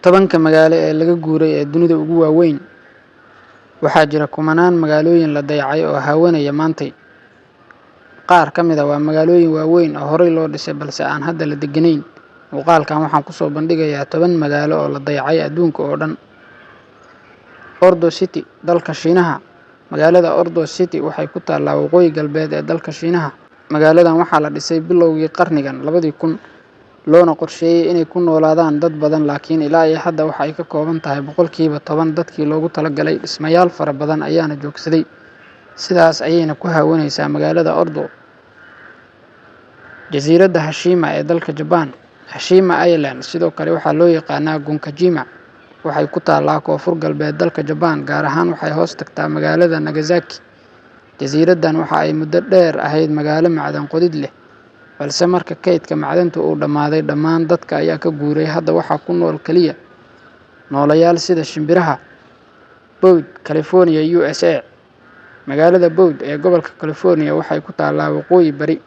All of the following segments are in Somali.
10-ka magaalo ee laga guuray ee dunida ugu waaweyn. Waxaa jira kumanaan magaalooyin la dayacay oo haawanaya maantay. Qaar ka mid ah waa magaalooyin waaweyn oo horey loo dhisay balse aan hadda la degganayn. Muuqaalkan waxaan kusoo bandhigayaa 10 magaalo oo la dayacay adduunka oo dhan. Ordos City, dalka Shiinaha. Magaalada Ordos City waxay ku taallaa waqooyi galbeed ee dalka Shiinaha. Magaaladan waxaa la dhisay bilowgii qarnigan 2000, loona qorsheeyay inay ku noolaadaan dad badan, laakiin ilaa iyo hadda waxa ay ka kooban tahay 10% dadkii loogu talagalay. Dhismayaal fara badan ayaana joogsaday, sidaas ayayna ku haawanaysaa magaalada Ordo. Jasiiradda Hashima ee dalka Jaban. Hashima Island, sidoo kale waxaa loo yaqaanaa Gunkajima, waxay ku taallaa koonfur galbeed dalka Jaban, gaar ahaan waxay hoos tagtaa magaalada Nagasaki. Jasiiraddan waxa ay muddo dheer ahayd magaalo macdan qodid leh, balse marka kaydka macdanta uu dhammaaday, dhammaan dadka ayaa ka guuray. Hadda waxaa ku nool kaliya noolayaal sida shimbiraha. Butte, California, USA. Magaalada Butte ee gobolka California waxay ku taallaa waqooyi bari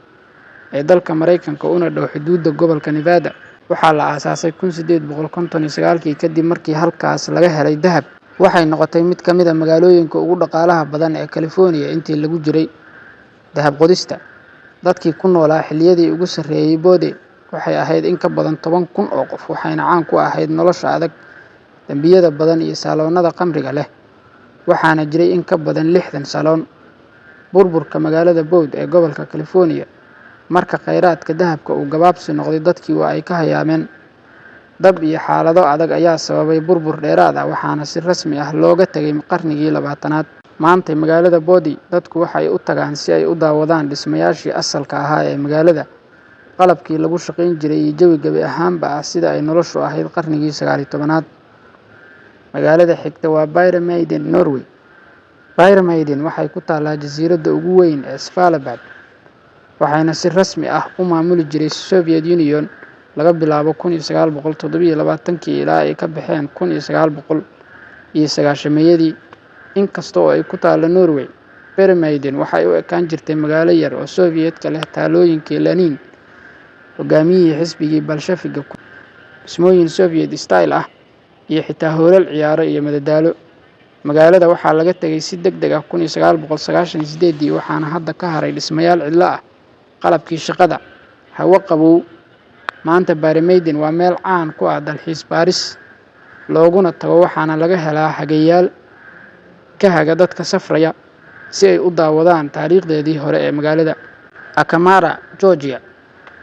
ee dalka Maraykanka, una dhow xuduudda gobolka Nevada. Waxaa la aasaasay 1859-kii kadib markii halkaas laga helay dahab. Waxay noqotay mid ka mid ah magaalooyinka ugu dhaqaalaha badan ee California intii lagu jiray dahab qodista. Dadkii ku noolaa xilliyadii ugu sarreeyay Butte waxay ahayd in ka badan 10,000 oo qof, waxayna caan ku ahayd nolosha adag, dambiyada badan iyo saaloonnada khamriga leh, waxaana jiray in ka badan 60 saloon. Burburka magaalada Butte ee gobolka California marka kheyraadka dahabka uu gabaabsi noqday, dadkii waa ay ka hayaameen. Dab iyo xaalado adag ayaa sababay burbur dheeraad ah, waxaana si rasmi ah looga tegay qarnigii 20aad. Maanta magaalada Butte dadku waxay u tagaan si ay u daawadaan dhismayaashii asalka ahaa ee magaalada, qalabkii lagu shaqayn jiray iyo jawi gabi ahaanba ah sida ay noloshu ahayd qarnigii 19aad. Magaalada xigta waa Pyramiden, Norway. Pyramiden waxay ku taallaa jasiiradda ugu weyn ee Svalbard, waxayna si rasmi ah u maamuli jiray Soviet Union laga bilaabo 1927-kii ilaa ay ka baxeen 1990-yadii. Inkasta oo ay ku taallo Norway, Pyramiden waxay u ekaan jirtay magaalo yar oo Soviet-ka leh taalooyinkii Lenin, hogaamiyihii xisbigii Bolshefiga, dhismooyin Soviet style ah iyo xitaa hoolal ciyaaro iyo madadaalo. Magaalada waxaa laga tegay si degdeg ah 1998-dii, waxaana hadda ka haray dhismayaal cidlo ah, qalabkii shaqada, hawo qabow. Maanta Pyramiden waa meel caan ku ah dalxiis baaris looguna tago, waxaana laga helaa hagayaal ka haga dadka safraya si ay u daawadaan taariikhdeedii hore ee magaalada. Akamara, Georgia.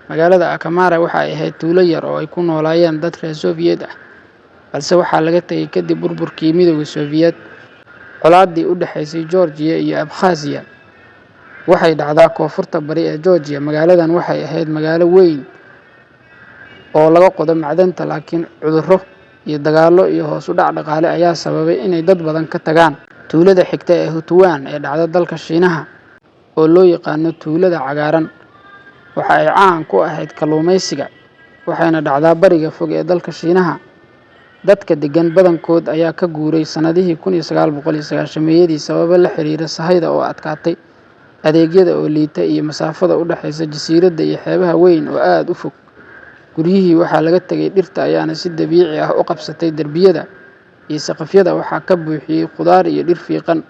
Magaalada Akamara waxa ay ahayd tuulo yar oo ay ku noolaayeen dad reer Soviet ah, balse waxaa laga tegay kadib burburkii Midowga Soviet. Colaaddii u dhaxaysay Georgia iyo Abkhazia. Waxay dhacdaa koonfurta bari ee Georgia. Magaaladan waxay ahayd magaalo weyn oo laga qodo macdanta, laakiin cudurro iyo dagaallo iyo hoos u dhac dhaqaale ayaa sababay inay dad badan ka tagaan. Tuulada xigta ee Houtouwan ee dhacda dalka Shiinaha, oo loo yaqaano Tuulada Cagaaran, waxa ay caan ku ahayd kalluumaysiga, waxayna dhacdaa bariga fog ee dalka Shiinaha. Dadka deggan badankood ayaa ka guuray sanadihii 1990-yadii sababo la xiriira sahayda oo adkaatay, adeegyada oo liita iyo masaafada u dhaxaysa jasiiradda iyo xeebaha weyn oo aad u fog. Guryihii waxaa laga tegay, dhirta ayaana si dabiici ah u qabsatay derbiyada iyo saqafyada. Waxaa ka buuxiyey khudaar iyo dhir fiiqan,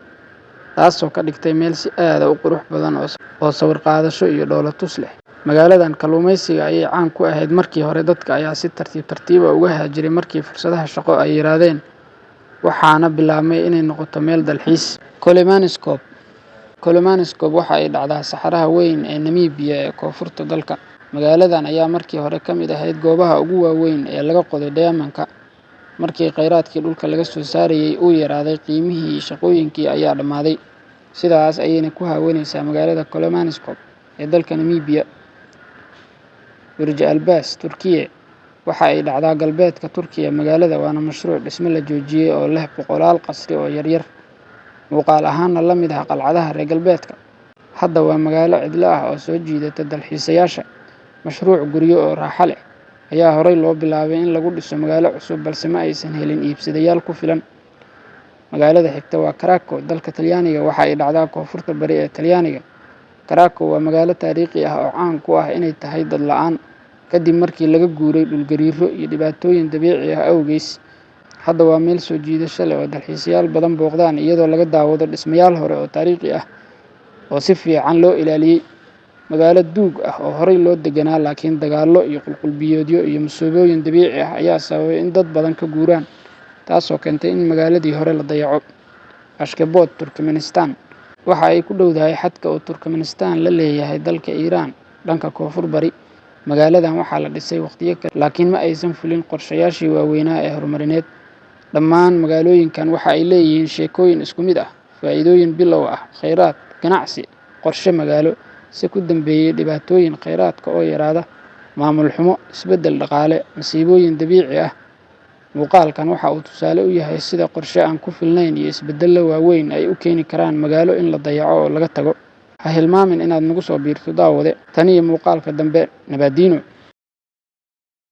taasoo ka dhigtay meel si aad ah u qurux badan oo sawir qaadasho iyo dhoolatus leh. Magaaladan kalluumaysiga ayay caan ku ahayd markii hore. Dadka ayaa si tartiib tartiib ah uga haajiray markii fursadaha shaqo ay yaraadeen, waxaana bilaabmay inay noqoto meel dalxiis. Kolmanskop. Kolmanskop waxa ay dhacdaa saxaraha weyn ee Namibia ee koonfurta dalka. Magaaladan ayaa markii hore ka mid ahayd goobaha ugu waaweyn ee laga qodo dheemanka. Markii kheyraadkii dhulka laga soo saarayay uu yaraaday, qiimihii shaqooyinkii ayaa dhammaaday. Sidaas ayayna ku haawanaysaa magaalada Kolmanskop ee dalka Namibia. Burj Albas, Turkiye. Waxa ay dhacdaa galbeedka Turkiya magaalada, waana mashruuc dhisme la joojiyay oo leh boqolaal qasri oo yaryar, muuqaal ahaanna la mid ah qalcadaha reer galbeedka. Hadda waa magaalo cidlo ah oo soo jiidata dalxiisayaasha. Mashruuc guryo oo raaxo leh ayaa horey loo bilaabay in lagu dhiso magaalo cusub, balse ma aysan helin iibsadayaal ku filan. Magaalada xigta waa Craco, dalka Talyaaniga. Waxa ay dhacdaa koonfurta bari ee Talyaaniga. Craco waa magaalo taariikhi ah oo caan ku ah inay tahay dad la'aan kadib markii laga guuray dhul gariiro iyo dhibaatooyin dabiici ah awgees. Hadda waa meel soo jiidasho leh oo dalxiisayaal badan booqdaan, iyadoo laga daawado dhismayaal hore oo taariikhi ah oo si fiican loo ilaaliyey. Magaalo duug ah oo horey loo deganaa, laakiin dagaallo iyo qulqulbiyoodyo iyo musiibooyin dabiici ah ayaa sababay in dad badan ka guuraan, taasoo keentay in magaaladii hore la dayaco. Ashgabat, Turkmenistan. Waxa ay ku dhowdahay xadka uu Turkmenistan la leeyahay dalka Iiraan dhanka koonfur bari. Magaaladan waxaa la dhisay waqtiyo kale, laakiin ma aysan fulin qorshayaashii waaweynaa ee horumarineed. Dhammaan magaalooyinkan waxa ay leeyihiin sheekooyin isku mid ah, faa'iidooyin bilow ah, kheyraad, ganacsi, qorshe magaalo, si ku dambeeyay dhibaatooyin kheyraadka oo yaraada, maamul xumo, isbeddel dhaqaale, masiibooyin dabiici ah. Muuqaalkan waxa uu tusaale u yahay sida qorshe aan ku filnayn iyo isbeddello waaweyn ay u keeni karaan magaalo in la dayaco oo laga tago. Ha hilmaamin inaad nagu soo biirto, daawade. Tan iyo muuqaalka dambe, nabadiino.